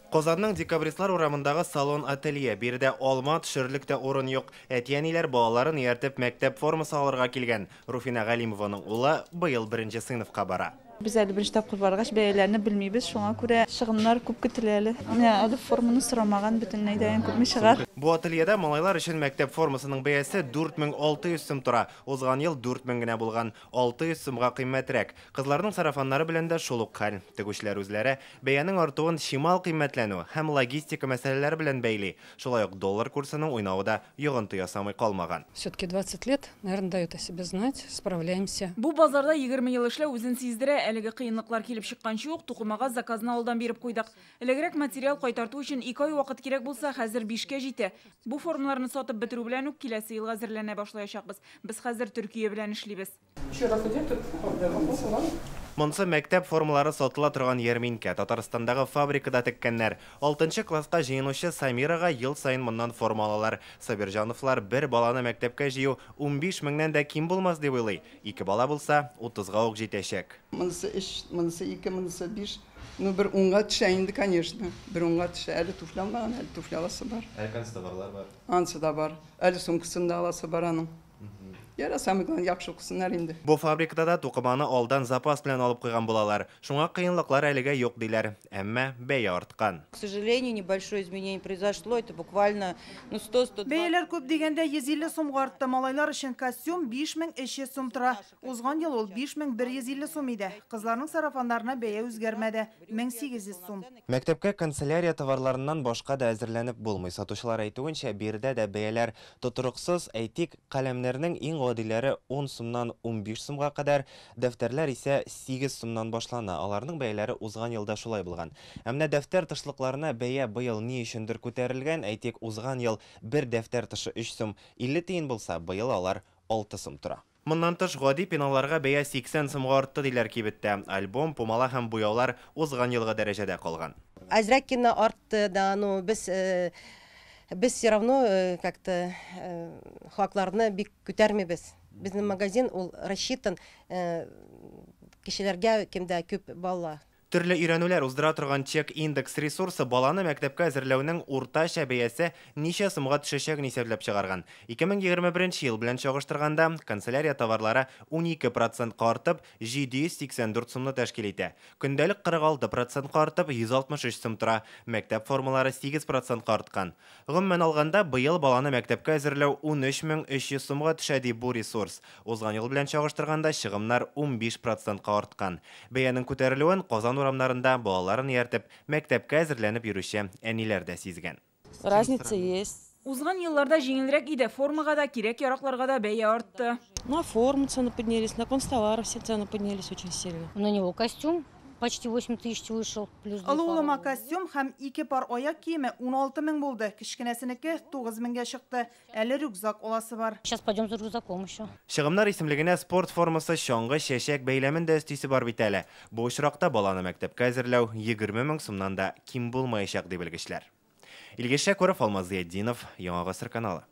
Казанның Декабристлар урамындагы салон-ателье. Биредә алма төшерлек тә урын юк. Әти-әниләр балаларын ияртеп мәктәп формасы алырга килгән. Руфина Галимованың улы быел беренче сыйныфка бара. Без әле беренче тапкыр баргач, бәяләрне белмибез, шуңа күрә чыгымнар күп көтелә әле. Менә әле форманы сорамаган, бөтенләй дә күпме чыгар. Бу ательеда малайлар өчен мәктәп формасының бәясе 4600 сум тора. Узган ел 4000 генә булган, 600 сумга кыйммәтрәк. Кызларның сарафаннары белән дә шул ук хәл. Тегүчеләр үзләре бәянең артуын чимал кыйммәтләнү һәм логистика мәсьәләләре белән бәйли. Шулай ук доллар курсының уйнавы да йогынты ясамый калмаган. Все-таки 20 лет, наверное, дает о себе знать, справляемся. Бу базарда 20 ел эшләү үзен сиздерә. Әлеге кыенлыклар килеп чыкканчы ук тукымага заказны алдан биреп куйдык. Элегрәк материал кайтарту өчен 2 ай вакыт кирәк булса, хәзер 5кә җитә. Бу формаларны сатып бетерү белән үк киләсе елга әзерләнә башлаячакбыз. Без хәзер Төркия белән эшлибез. Монсы мәктәп формалары сатыла торган ярминкә. Татарстандагы фабрикада теккәннәр. 6нчы класска җыенучы Самирага ел саен моннан форма алалар. Сабирҗановлар бер баланы мәктәпкә җыю 15 меңнән дә ким булмас дип уйлый. 2 бала булса, 30га ук җитәчәк. Монысы 3, монысы 2, монысы 5. Ну, бер унга төшә инде, конечно. Бер унга төшә. Әле туфли алмаган, әле туфли аласы бар. Әле канцтоварлар бар. Ансы да бар. Әле сумкасын да аласы бар аның. Яра, самый главный, яхшы укысыннар инде. Бу фабрикада да тукыманы алдан запас белән алып куйган булалар. Шуңа кыенлыклар әлегә юк диләр. Әмма бәя арткан. К сожалению, небольшое изменение произошло. Это буквально, ну, 100-120. Бәяләр күп дигәндә 150 сумга артты. Малайлар өчен костюм 5300 сум тора. Узган ел ул 5150 сум иде. Кызларның сарафаннарына бәя үзгәрмәде. 1800 сум. Мәктәпкә канцелярия товарларыннан башка да әзерләнеп булмый. Сатучылар әйтүенчә, биредә дә бәяләр тотрыксыз. Әйтик, каләмнәрнең иң гадиләре 10 сумнан 15 сумга кадәр, дәфтәрләр исә 8 сумнан башлана. Аларның бәяләре узган елда шулай булган. Ә менә дәфтәр тышлыкларына бәя быел ни өчендер күтәрелгән. Әйтик, узган ел бер дәфтәр тышы 3 сум 50 тиен булса, быел алар 6 сум тора. Моннан тыш гади пеналларга бәя 80 сумга артты диләр кибеттә. Альбом, пумала һәм буяулар узган елгы дәрәҗәдә калган. Әзрәк кенә артты да, но без все равно как-то хакларны бик күтәрмибез. Безнең магазин ул рассчитан кешеләргә, кемдә күп бала. Төрле өйрәнүләр уздыра торган чек индекс ресурсы баланы мәктәпкә әзерләүнең уртача бәясе ничә сумга төшәчәген исәпләп чыгарган. 2021 ел белән чагыштырганда канцелярия товарлары 12% артып 784 сумны тәшкил итә. Көндәлек 46% артып 163 сум тора. Мәктәп формалары 8% арткан. Гомумән алганда, быел баланы мәктәпкә әзерләү 13300 сумга төшә ди бу ресурс. Узган ел белән чагыштырганда чыгымнар 15% арткан. Бәянең күтәрелүен Казан урамнарында балаларын ияртеп мәктәпкә әзерләнеп йөрүче әниләр дә сизгән. Разница есть. Узган елларда җиңелрәк иде. Формага да, кирәк-яракларга да бәя артты. На форму цены поднялись, на канцтовары все цены поднялись очень сильно. На него костюм почти 8000 вышел, плюс две Олы улыма пары. костюм һәм 2 пар аяк киеме 16 мең булды. Кечкенәсенеке 9 меңгә чыкты. Әле рюкзак аласы бар. Сейчас пойдем за рюкзаком еще. Чыгымнар исемлегенә спорт формасы, чаңгы, чәчәк бәйләмен дә өстисе бар бит әле. Бу очракта баланы мәктәпкә әзерләү 20 мең сумнан да ким булмаячак ди белгечләр. Илгиз Шәкүров, Алмаз Зыятдинов, Яңа Гасыр каналы.